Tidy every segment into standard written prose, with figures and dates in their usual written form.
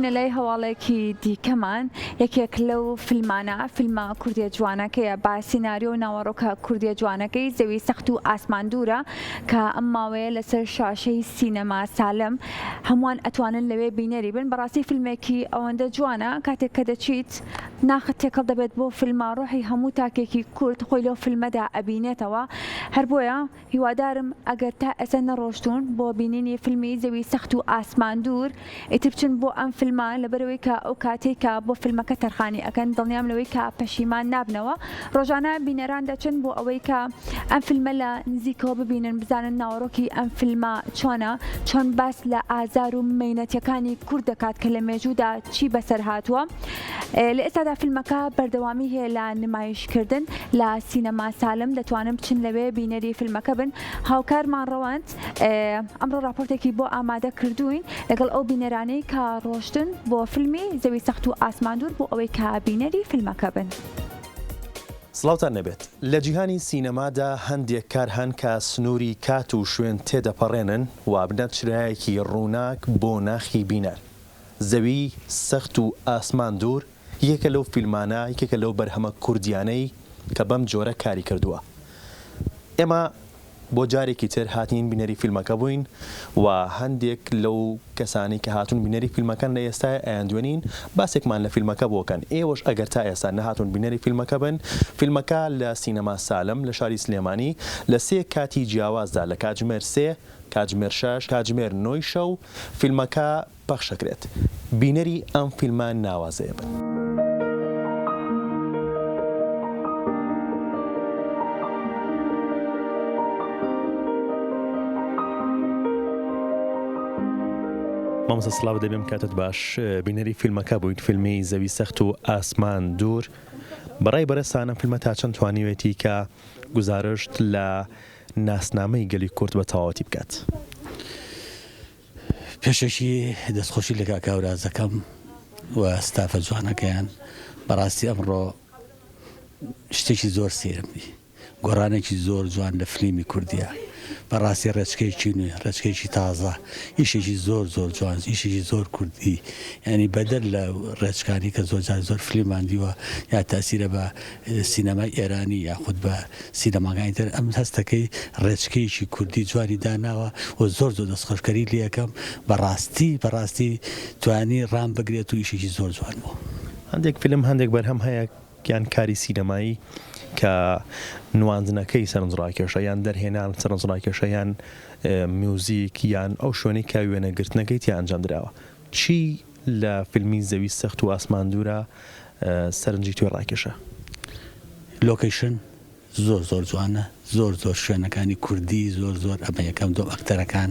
لای هەواڵێکی دیکەمان یەکێک لەو فیلمانە فیلمە کوردیە جوانەکەیە بە سیناریۆ و ناوەڕۆکە کوردیە جوانەکەی زەوی سەخت و ئاسمان دوورە کە ئەم ماوەیە لەسەر شاشەی سینەما سالم هەمووان ئەتوانن لەوێ بینەری بن بەڕاستی فیلمێکی ئەوەندە جوانە کاتێک کە دەچیت ناخت تێکەڵ دەبێت بۆ فیلمە ڕۆحی هەموو تاکێکی کورد خۆی لەو فیلمەدا ئەبینێتەوە هەر بۆیە هیوادارم ئەگەر تا ئێستا نەڕۆشتوون بۆ بینینی فیلمی زەوی سەخت و ئاسمان دوور ئیتر بچن بۆ ئەم فیلمە لەبەرئەوەی کە ئەو کاتەی کە بۆ فیلمەکە تەرخانی ئەکەن دڵنیام لەوەی کە پەشیمان نابنەوە ڕۆژانە بینەران دەچن بۆ ئەوەی کە ئەم فیلمە لە نزیکەوە ببینن بزانن ناوەڕۆکی ئەم فیلمە چۆنە چۆن باس لە ئازار و مەینەتیەکانی کورد دەکات کە لە مێژوودا چی بەسەر هاتووە لە ئێستادا فیلمەکە بەردەوامی هەیە لە نمایشکردن لە سینەما سالم دەتوانن بچن لەوێ بینەری فیلمەکە بن هاوکارمان ڕەوەند ئەمڕۆ راپۆرتێکی بۆ ئامادە کردوین لەگەڵ ئەو بینەرانەی کە ڕۆشتن بۆ فیلمی زەوی سەخت و ئاسمان دوور بۆ ئەوەی کە بینەری فیلمەکە بن. سڵاوتان لێبێت. لە جیهانی سینەمادا هەندێک کار هەن کە سنووری کات و شوێن تێدەپەڕێنن و ئەبنە چرایەکی ڕووناک بۆ ناخی بینەر. زەوی سەخت و ئاسمان دوور یەکێکە لەو فیلمانە، یەکێکە لەو بەرهەمە کوردیانەی کە بەم جۆرە کاری کردووە. ئێمە بۆ جارێکی تر هاتین بینەری فیلمەکە بووین و هەندێک لەو کەسانەی کە هاتوون بینەری فیلمەکەن لە ئێستای ئەیاندوێنین باسێکمان لە فیلمەکە بۆ کەن. ئێوەش ئەگەر تا ئێستا نەهاتوون بینەری فیلمەکە بن، فیلمەکە لە سینەما سالم لە شاری سلێمانی لە سێ کاتی جیاوازدا لە کاتژمێر سێ، کاتژمێر شەش، کاتژمێر نۆی شەو فیلمەکە پەخشەکرێت. بینەری ئەم فیلمە ناوازەیە بن. مامۆستا سڵاوت لێبێم کاتت باش بینەری فیلمەکە بوویت فیلمی زەوی سەخت و ئاسمان دوور بەڕای بەڕێزتان ئەم فیلمە تا چەند توانیوێتی کە گوزارشت لە ناسنامەی گەلی کورد بە تەواوەتی بکات. پێشەکی دەستخۆشی لە کاک هەوراز دەکەم و ستافە جوانەکەیان، بەڕاستی ئەمڕۆ شتێکی زۆر سەیرم دی، گۆڕانێکی زۆر جوان لە فلیمی کوردیە، بەڕاستی ڕێچکەیەکی نوێ، ڕێچکەیەکی تازە، ئیشێکی زۆر زۆر جوان، ئیشێکی زۆر کوردی، یانی بەدەر لە ڕێچکانی کە زۆر جار زۆر فلیمان دیوە یا تەئسیرە بە سینەمای ئێرانی یاخود بە سینەماکانی تر ئەم هەستەکەی ڕێچکەیەکی کوردی جوانی داناوە و زۆر زۆر دەستخۆشکەری لێ ئەکەم بەڕاستی بەڕاستی توانی ڕام بگرێت و ئیشێکی زۆر جوان بوو. هەندێک فیلم هەندێک بەرهەم هەیە یان کاری سینەمایی کە نواندنەکەی سەرنجڕاکێشە یان دەرهێنان سەرنجڕاکێشە یان میوزیک یان ئەو شوێنەی کە وێنەگرتنەکەی تیا ئەنجام دراوە چی لە فیلمی زەوی سەخت و ئاسمان دوورە سەرنجی تۆی ڕاکێشا؟ لۆکەیشن زۆر زۆر جوانە زۆر زۆر شوێنەکانی کوردی زۆر زۆر ئەمە یەکەم دووەم ئەکتەرەکان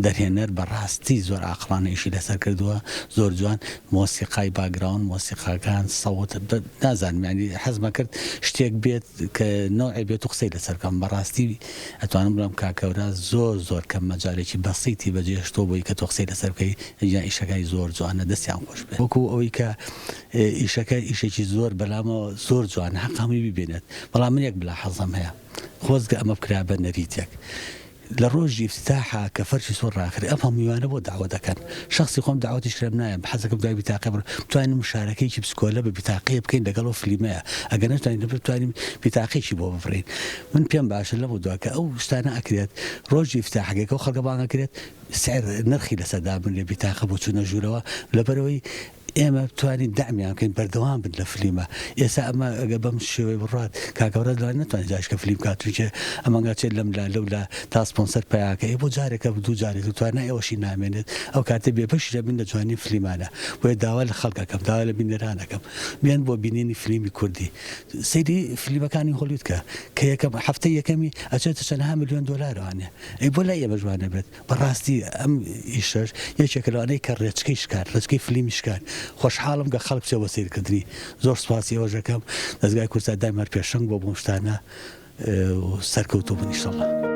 دەرهێنەر بەڕاستی زۆر ئاقڵانە ئیشی لەسەر کردووە زۆر جوان مۆسیقای باگراون مۆسیقاکان سەوت نازانم یانی حەزمە کرد شتێک بێت کە نەوعێ بێت و قسەی لەسەر بکەم بەڕاستی ئەتوانم بڵێم کاک هەوراز زۆر زۆر کەم مەجالێکی بەسیتی بەجێهێشتووە بۆی کە تۆ قسەی لەسەر بکەی ئەگینا ئیشەکانی زۆر جوانە دەستیان خۆش بێت وەکو ئەوەی کە ئیشەکە ئیشێکی زۆر بەلامەوە زۆر جوانە حەق هەمووی بیبینێت بەڵام من یەک ملاحەزەم هەیە خۆزگە ئەمە بکرا بە نەریتێک لە ڕۆژی ئیفتتاحا کە فەرشی سوور ڕاخرێ ئەم هەموو میوانە بۆ دەعوەت ئەکەن شەخسی خۆم دەعوەتیش کرام نایەم حەزەکەم دوای بیتاقە بڕۆم بتوانین مشارەکەیەکی بچکۆلە بە بیتاقەیە بکەین لەگەڵ ئەو فلیمەیە ئەگەر نەتوانین بتوانین بیتاقەیەکی بۆ ببڕین من پێم باشە لەمەو دوا کە ئەو شتانە ئەکرێت ڕۆژی ئیفتتاحەکەی کە ئەو خەڵکە بانگ ئەکرێت سعر نرخی لەسەر دابنرێ بیتاقە بۆ چوونە ژوورەوە لەبەرئەوەی ئێمە بتوانین دەعمیان بکەین بەردەوام بن لە فلیمە ئێستا ئەمە ئەگەر بەم شێوەی بڕات کاک هەوراز لەوانەیە نەتوانێت جارێکە فلیم بکات چونکە ئەمانگا چێت لەم لا لەو لا تا سپۆنسەر پەیاکە ئێ بۆ جارێکە دوو جارێک توانای ئەوەشی نامێنێت ئەو کاتە بێبەشی دەبین لە جوانی فلیمانە بۆیە داوا لە خەڵک ئەکەم داوا لە بینەران ئەکەم بێن بۆ بینینی فلیمی کوردی سەیری فلیمەکانی هۆلیود کە کە یەکەم هەفتەی یەکەمی ئەچێتە چەندەها ملیۆن دۆلارەوانێ ئەی بۆ لای ئێمەش وا نەبێت بەڕاستی ئەم ئیشەش یەکێکە لەوانەی کە ڕێچکەی شکان، ڕێچکەی فلیمی شکان. خۆشحاڵم کە خەڵک بچێ بۆ سەیرکردنی. زۆر سوپاسی ئێوەش ئەکەم. دەزگای کوردسات دایم هەر پێشەنگ بووە بۆم شتانە و سەرکەوتوو بن ئیشەڵا.